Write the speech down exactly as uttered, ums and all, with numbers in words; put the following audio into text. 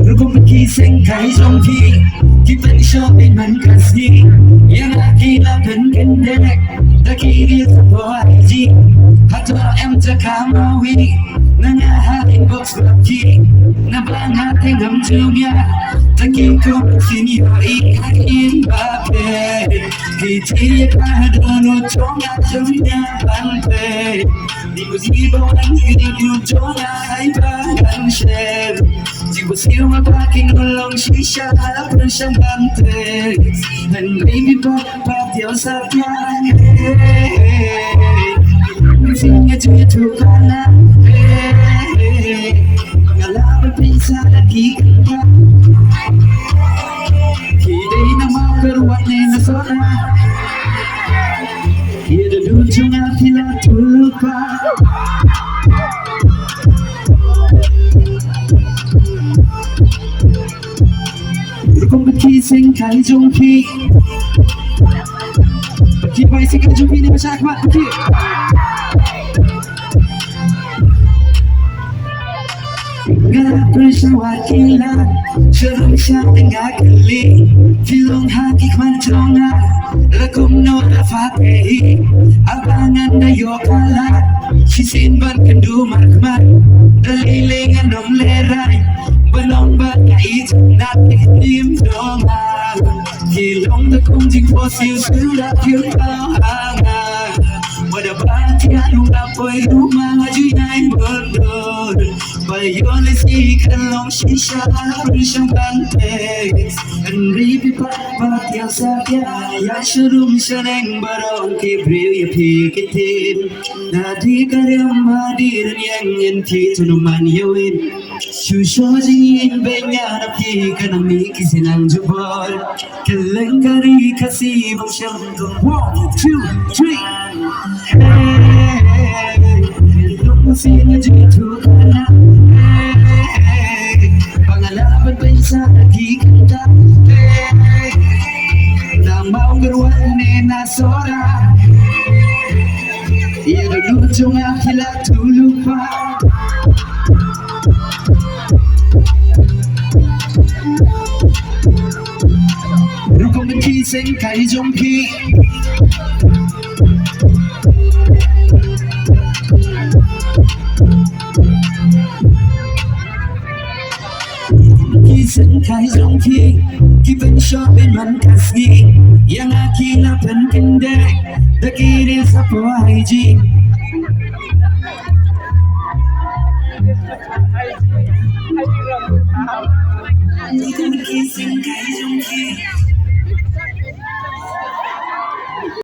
Rukom ki seng kai jong ki, ki pen shong in man ka sngi. Ïa nga ki la pen ken dek, da ki ri sa po ai ji. Hato em ja ka ma wi, na nga ha inbox rap ki. Na ba nga te ngam jong ïa, da ki ko senior i ha in ba pe. Ki ti ïa ka ha dono jong nga jong ïa ban pe. Ni ku ji ba wan ki ni ku jong ai ba kan share. Ji ku siu ma ba ki no long shisha ha pyrshang ban te. And baby ba ba tiaw sa tiaw. Ni si nga ji tu kana. Ba nga la ba pisa la ki kan. Ki dei na ma ka ruat ne na sona. Ki da dun jong nga ki la tulu pa. Rukom ki seng kai jong ki. Ki bai seng kai jong ki ne ba shak mat ki. Nga la pyrshang wat ki la, sha rung sha nga kylli, ki long ha ki khmat jong nga, la kumno la fat hi, a ba ngan da ïoh ka la, shisien ban kynduh markhmat, da lei lei ngan ym lehrain, ban long bad nga i jannat ki ktien jong nga. Ki long da kum jingphohsniew shuh da pynpaw ha nga. Wat da ba thiah ruh nga poi ruh ma nga ju nai bun dor. Ba ïoh lehse kan long shisha pyrshang ban te. Hynrei phi pat ba thiah sa thiah ïa sha rum sha neng baroh ki briew ïa phi ki ktien. Na dei ka riam ma dei rynïeng, ïeng phi to no man ïa win. Shu shu jingin beiñ ïa na phi ka nang mih ki sinang jubor. Kylleng ka ri Khasi bym shym. One, two, three. Hey, dong si na ji tu ka na. Hey, ba nga la ban pynsa na ki kynta. Hey, na mau ngerwan ne na sora. Ïa da dun jong nga ki la tulu pa. Rukom ki seng kai jong ki. Ki seng kai jong ki, ki pen shong in man ka sngi. Ïa nga ki la pen kynde, da ki ri sa po ai ji. Ki seng kai jong ki.